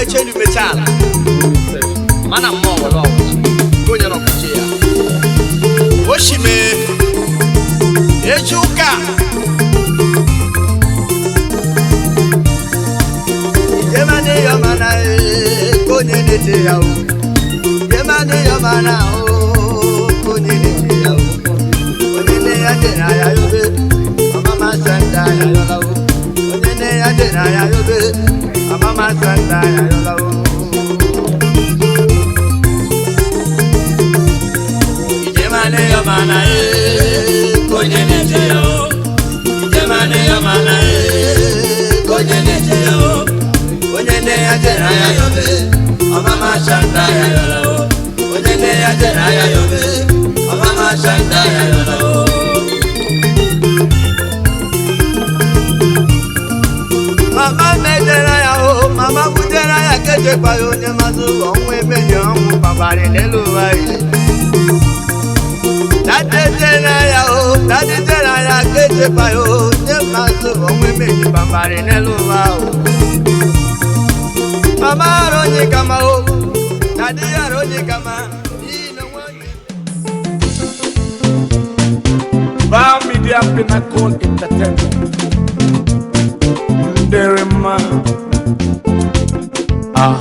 Mechie elu, mechie ala, mana mmụọ were ọbụla ka onye nọkwuche ya oshime eji ụka. Jemane yọmana konye na-eche ya o. Jemane yọmana o konye na-eche ya o. Onye nne ya jere ya yobe, mama sanda ya yọla o. Onye nne ya jere ya yobe, mama sanda ya yọla o. Jemane yọmana konye na-eche ya o. Jemane yọmana konye na-eche ya o. Onye nne ya jere ya yobe, ọmama shanda ya yọrọ o. Onye nne ya jere ya yobe, ọmama shanda ya yọrọ o. Mama mejere ya o, mama butere ya kejekwa ya onye mazụ ọnwụ emenye ọnwụ babarị n'elu ụwa yi. Dade jere ya o, dade jere ya kejekwa ya onye mazụ ọnwụ emenye babarị n'elu ụwa o. Mama aronye kama o, dadi aronye kama, ino nwanne. Bar Media Pinnacle Entertainment. Nderema. Ah.